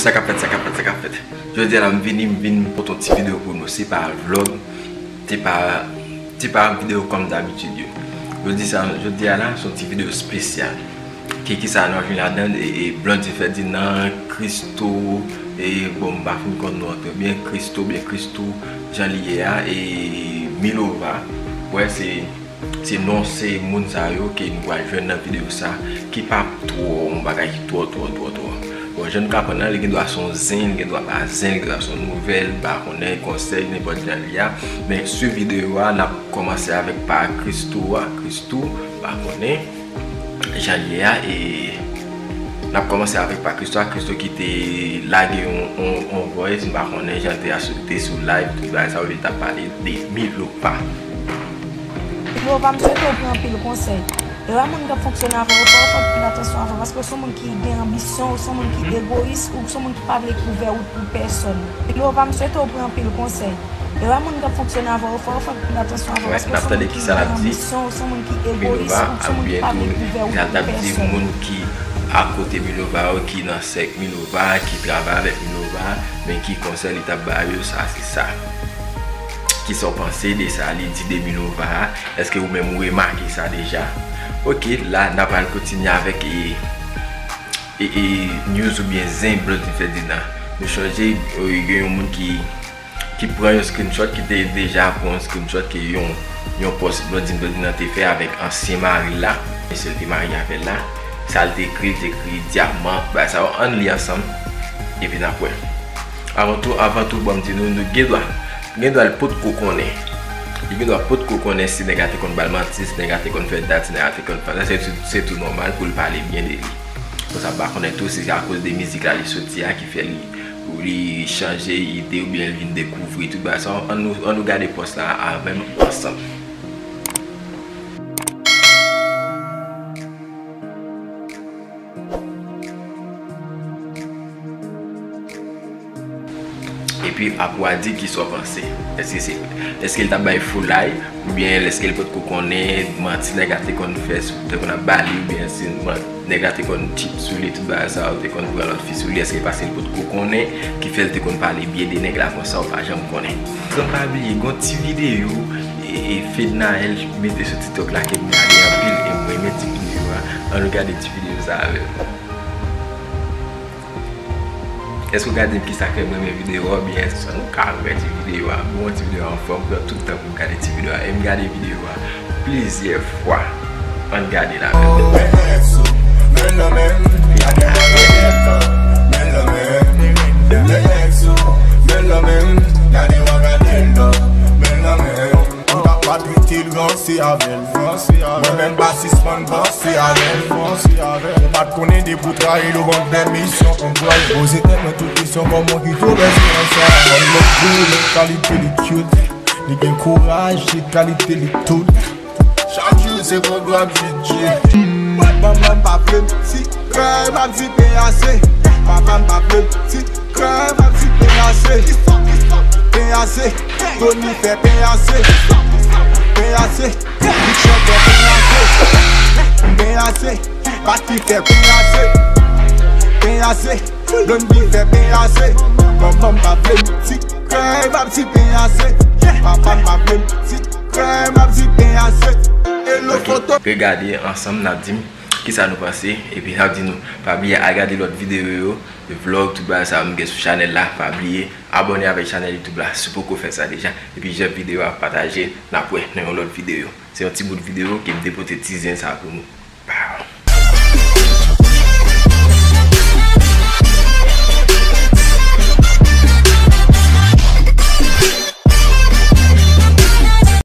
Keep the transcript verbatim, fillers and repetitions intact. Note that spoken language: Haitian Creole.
Sa k ap fèt, sa k ap fèt, sa k ap fèt. Jodi a la, m vini, m vin pote yon ti videyo pou nou. Se pa vlog, se pa, se pa videyo kòm dabitid yo. Jodi sa, jodi a la, se yon ti videyo espesyal. Ki, ki sa nou vin ladan, e, e Blondine Ferdinand, Christo, e bon, m pa fin konn non an trè byen, Christo, byen Christo, jan li ye a, e Milova. Wè, se Se non, se moun sa yo ke nou pral jwenn nan videyo sa, ki pa twò, yon bagay ki twò, twò, twò, twò. Bon, jan nou ka konprann nan, li gen dwa se yon zen, li gen dwa pa zen, li gen dwa se yon nouvèl, m pa konnen, konsèy, nenpòt jan li a. Men sou videyo a, n ap kòmanse avèk pa Christo a, Christo, m pa konnen jan li ye a, e n ap kòmanse avèk pa Christo a, Christo ki te lage yon, yon, yon voice, m pa konnen jan te a sou, te sou live, tout bagay sa yo, li t ap pale de Milova. Milova, m swete w pran anpil konsèy. E lè moun k ap fonksyone avè w, fò w fè anpil atansyon avè w, paske w se yon moun ki gen anbisyon, ou se yon moun ki egoyis, ou se yon moun ki pa vle ouvè wout pou pèsòn. Milova, m swete w pran anpil konsèy. E lè moun k ap fonksyone avè w, fò w fè anpil atansyon avè w, paske w se yon moun ki gen anbisyon, ou se yon moun ki egoyis, ou se yon moun ki pa vle ouvè wout pou pèsòn. Moun ki akote Milova yo, ki nan sèk Milova, ki travay avèk Milova, men ki konsèy li t ap ba yo, sa se sa. Kisa w panse de sa li di de Milova a? Èske ou menm ou remake sa deja? Ok, la n ap al kontinye avèk e, e, e news oubyen zen Blondine Ferdinand. Nou chonje, e, gen yon moun ki, ki pran yon screenshot, ki te deja pran yon screenshot ke yon, yon pòs Blondine Ferdinand te fè avèk ansyen mari l la. Mesye l te marye avè l la. Sa l te ekri, l te ekri dyaman, bagay sa yo, ann li ansanm. Epi n ap wè. Avan tou, avan tou, ban m di nou, nou gen dwa, gen dwa l potko konnen. Li gen dwa potko konnen si nèg la te konn ba l manti, si nèg la te konn fè dat, si nèg la te konn fè sa. Se tou, se tou nòmal pou l pale byen de li. Konsa, m pa konnen tou si se akoz de mizik la li soti a ki fè li, li chanje ide oubyen l vin dekouvri tout bagay sa. Ann nou, ann nou gade pòs la avè m ansanm. Epi apre w a di kisa w panse. Èske se, èske l t ap bay foulay, oubyen èske l potko konnen manti nèg la te konn fè, te konn ap ba li, oubyen se man-, nèg la te konn cheat sou li, tout bagay sa yo, te konn pran lòt fi sou li, èske paske l potko konnen ki fè l te konn pale byen de nèg la konsa, ou pa janm konnen. San pa bliye, gen yon ti videyo, e, e Fednaelle mete sou TikTok la ke m gade anpil, e m renmen ti videyo a. Ann nou gade ti videyo sa avè m. Èske w gade m kisa k fè m renmen videyo a, oubyen èske nou ka wè ti videyo a? Bon, ti videyo a anfòm, pran tout tan pou m gade ti videyo a. E m gade videyo a plizyè fwa. Ann gade l avè m. Ou ka pa trete l, ranse avè l. Mwen menm pa sispann panse avè l. Ou pa t konnen depi w trayi l, ou ban m pèmisyon pou m pran l. Poze tèt mwen tout kesyon, kòman ki tou rèse ansanm? Kòm lòt boul, kalite li cute, li gen kouraj, li kalite li tout. Chak jou se pwogram P J. Manman m pa vle m ti krèy, m ap di P A C. Papa m pa vle m ti krèy, m ap di P A C. P A C, Tony fè P A C. P A C, Big Shot fè P A C. P A C, Papi fè P A C. P A C, Blondie fè P A C. Manman m pa vle m ti krèy, m ap di P A C. Papa m pa vle m ti krèy, m ap di P A C. Hello, foto. Regade ansanm, n ap di m kisa nou panse, epi n ap di nou, pa bliye al gade lòt videyo yo, vlog, tout bagay sa yo m gen sou chanèl la, pa bliye abòne avèk chanèl YouTube la si w poko fè sa deja, epi j'aime videyo a, pataje, n ap wè nan yon lòt videyo. Se yon ti bout videyo ke m te pote ti zen sa pou nou.